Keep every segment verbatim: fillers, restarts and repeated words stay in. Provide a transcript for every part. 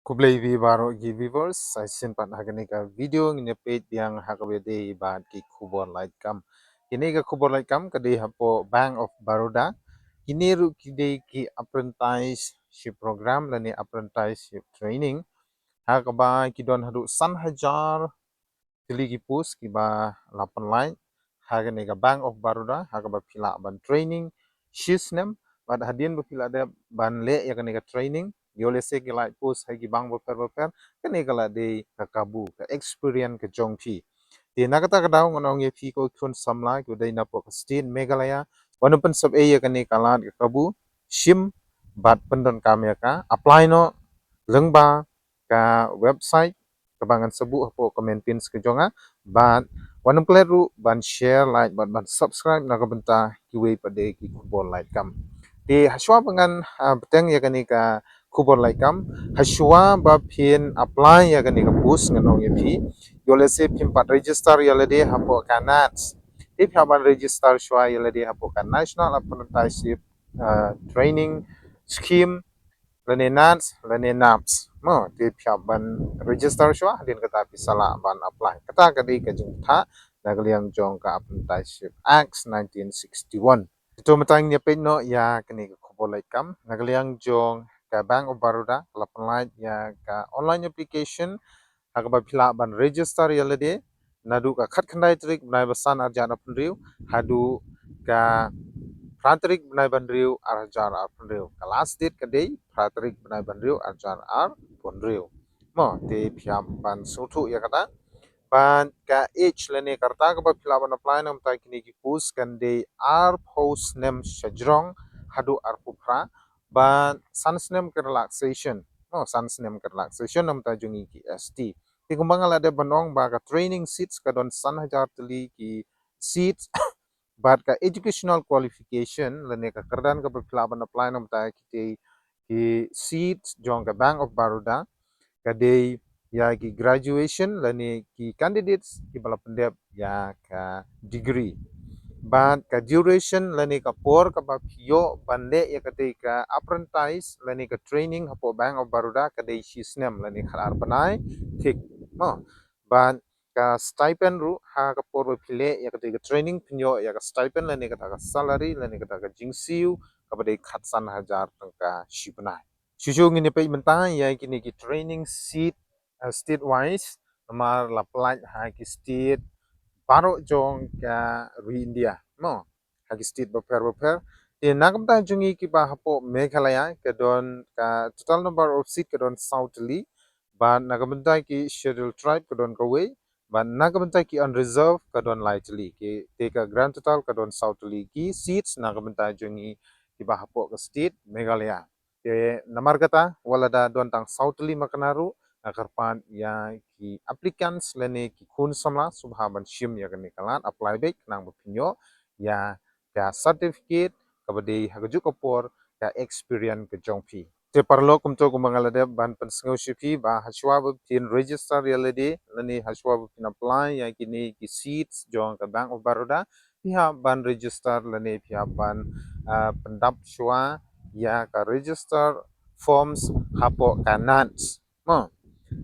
Khublei ïa phi baroh ki viewers, sa shisien pat ha kane ka video ngin ïa peit biang ha kaba ïadei bad ki khubor lait kam. Kine ki khubor lait kam ka dei hapoh Bank of Baroda. Kine ruh ki dei ki apprenticeship program lane apprenticeship training, ha kaba ki don haduh san hajar tylli ki post kiba la pynlait ha kane ka Bank of Baroda, ha kaba phi lah ban training shi snem. Bad hadien ba phi la dep ban leh ïa kane ka training, ïoh lehse ki lait post ha ki bank bapher bapher. Kane ka la dei ka kabu, ka experience ka jong phi. Te na kata ka daw ngan ong ïa phi ko khun samla kiba dei napoh ka state Meghalaya, wat nym pynsep ei ïa kane ka lad ka kabu, shim bad pyndonkam ïa ka, apply noh lyngba ka website kaba ngan sa buh hapoh comment pin ka jong nga. Bad wat nym klet ruh ban share, like bad ban subscribe na ka bynta kiwei pat de ki khubor lait kam. Te hashwa ba ngan, ah, bteng ïa kane ka khubor lait kam, hashwa ba phin apply ïa kane ka post ngan ong ïa phi, ïoh lehse phim pat register ïa lade hapoh ka NATS. Te phi hap ban register shwa ïa lade hapoh ka National Apprenticeship, ah, Training Scheme lane NATS lane NAPS. Mo, te phi hap ban register shwa, hadien kata phi sa lah ban apply. Kata ka dei ka jingthoh na ka liang jong ka Apprenticeship Act nineteen sixty-one. Te to mynta ngin ïa peit noh ïa kane ka khubor lait kam. Na ka liang jong ka Bank of Baroda ka la pynlait ïa ka online application ha kaba phi lah ban register ïa lade naduh ka khatkhyndai tarik bnai ba san arhajar arphew hynriew haduh ka phra tarik bnai ba hynriew arhajar arphew hynriew. Ka last date ka dei phra tarik bnai ba hynriew arhajar arphew hynriew. Mo, te phi hap ban sngewthuh ïa kata. Bad ka age lane ka rta kaba phi lah ban apply na ka bynta kine ki post kan dei arphew snem shajrong haduh arphew phra. Bad san snem ka relaxation. Mo, san snem ka relaxation na ka bynta jong ngi ki ST. Te kumba nga la dep ban ong ba ka training seats ka don san hajar tylli ki seats. Bad ka educational qualification lane ka kyrdan kaba phi lah ban apply na ka bynta kitei ki seats jong ka Bank of Baroda ka dei ïa ki graduation lane ki candidates kiba la pyndep ïa ka degree. Bad ka duration lane ka por kaba phi ïoh ban leh ïa katei ka apprentice lane ka training hapoh Bank of Baroda ka dei shi snem lane khatar bnai thik. Mo, bad ka stipend ruh ha ka por ba phi leh ïa katei ka training phin ïoh ïa ka stipend lane kata ka salary lane kata ka jingsiew kaba dei khatsan hajar tyngka shi bnai. Shuh shuh ngin ïa peit mynta ïa kine ki training seat, eh, state wise, namar la pynlait ha ki state baroh jong ka ri India. Mo, ha ki state bapher bapher. Te na ka bynta jong ngi kiba hapoh Meghalaya ka don ka total number of seat ka don saw tylli. Bad na ka bynta ki scheduled tribe ka don kawei. Bad na ka bynta ki unreserved ka don lai tylli. Ki, te ka grand total ka don saw tylli ki seats na ka bynta jong ngi kiba hapoh ka state Meghalaya. Te namar kata wat lada don tang saw tylli ma kane ruh, nga kyrpad ïa ki applicants lane ki khun samla sngewbha ban shim ïa kane ka lad, apply beit khnang ba phin ïoh ïa ka certificate kaba dei ha kajuh ka por ka experience ka jong phi. Te paralok, kumto kumba nga la dep ban pynsngew sha phi ba hashwa ba phin register ïa lade lane hashwa ba phin apply ïa kine ki seats jong ka Bank of Baroda, phi hap ban register lane phi hap ban, ah, pyndap shwa ïa ka register forms hapoh ka NATS. Mo,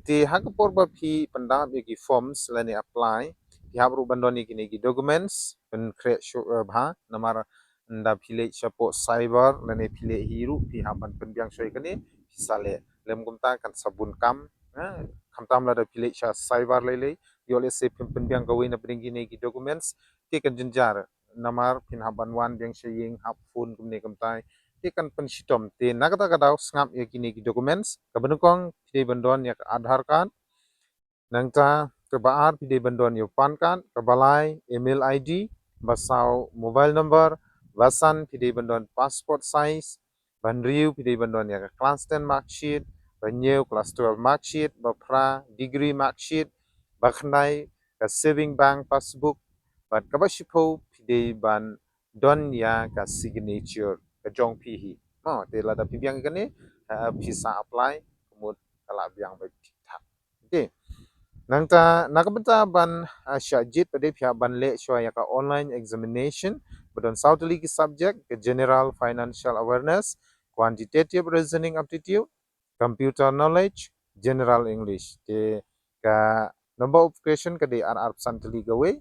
te ha ka por ba phi pyndap ïa ki forms lane apply, phi hap ruh ban don ïa kine ki documents pynkhreh shuh, eh, bha, namar ynda phi leit shapoh cyber lane phi leit hi ruh phi hap ban pynbiang shwa ïa kane phi sa leh. Lym kumta kan sa bun kam, eh, khamtam lada phi leit sha cyber lei lei, ïoh lehse phim pynbiang kawei na pdeng kine ki documents, te kan jynjar. Namar phin hap ban wan biang sha ïing, hap phone kumne kumtai, te kan pynshitom. Te na kata ka daw sngap ïa kine ki documents. Kaba nyngkong phi dei ban don ïa ka Aadhaar card. Nangta kaba ar phi dei ban don ïa u PAN card, kaba lai email ID, ba saw mobile number, ba san phi dei ban don passport size, ba hynriew phi dei ban don ïa ka class ten mark sheet, ba hynñiew class twelve mark sheet, ba phra degree mark sheet, ba khyndai ka saving bank passbook, bad kaba shiphew phi dei ban don ïa ka signature ka jong phi hi. Mo, te lada phi biang ïa kane, eh, phi sa apply, ka mut ka la biang beit thik thak. Okay. Nangta na ka bynta ban, ah, shah jied pat de phi hap ban leh shwa ïa ka online examination ba don saw tylli ki subject, ka general financial awareness, quantitative reasoning aptitude, computer knowledge, General English. Te ka number of question ka dei ar ar phew san tylli kawei.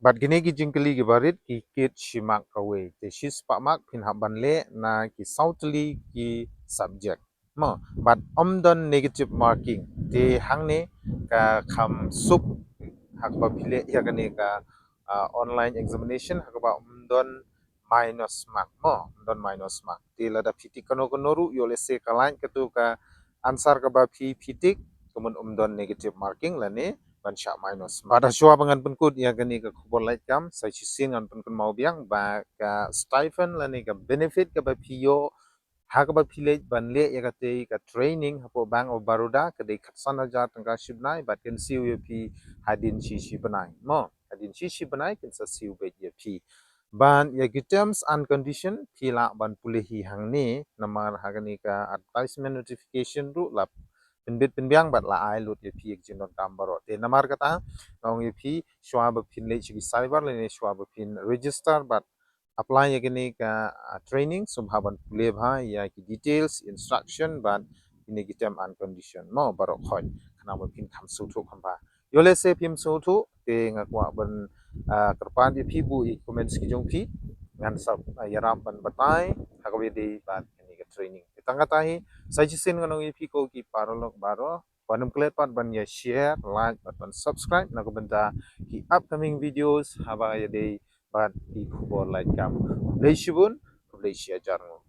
Bad kine ki jingkylli kiba rit ki kit shi mark kawei. Te shi spah mark phin hap ban leh na ki saw tylli ki subject. Mo, bad ym don negative marking. Te hangne ka kham suk ha kaba phi leh ïa kane ka, ah, online examination ha kaba ym don minus mark. Mo, ym don minus mark. Te lada phi tick kano kano ruh, ïoh lehse ka lait katu ka answer kaba phi, phi tick, ka mut ym don negative marking lane ban shah minus mark. Bad shuwa ba ngan pynkut ïa kane ka khubor lait kam, sa shisien ngan pynkynmaw biang ba ka stipend lane ka benefit kaba phi ïoh ha kaba phi leit ban leh ïa katei ka training hapoh Bank of Baroda ka dei khatsan hajar tyngka shi bnai, bad kan siew ïa phi hadien shi shi bnai. Mo, hadien shi shi bnai kan sa siew beit ïa phi. Bad ïa ki terms and condition phi lah ban pule hi hangne, namar ha kane ka advertisement notification ruh la pynbit pynbiang bad la ai lut ïa phi ïa ki jingdonkam baroh. Te namar kata nga ong ïa phi, shuwa ba phin leit sha ki cyber lane shuwa ba phin register bad apply ïa kane ka, ah, training, sngewbha ban pule bha ïa ki details, instruction bad kine ki term and condition, mo, baroh khoit, khnang ba phin kham sngewthuh kham bha. Ïoh lehse phim sngewthuh, te nga kwah ban, ah, kyrpad ïa phi buh ïa ki comments ki jong phi, ngan sa, ah, ïarap ban batai ha kaba ïadei bad kane ka training. Te tang kata hi, sa shisien ngan ong ïa phi ko ki paralok baroh, wat nym klet pat ban ïa share, like bad ban subscribe na ka bynta ki upcoming videos haba ïadei bad ki khubor lait kam. Khublei shibun, khublei shi hajar nguh.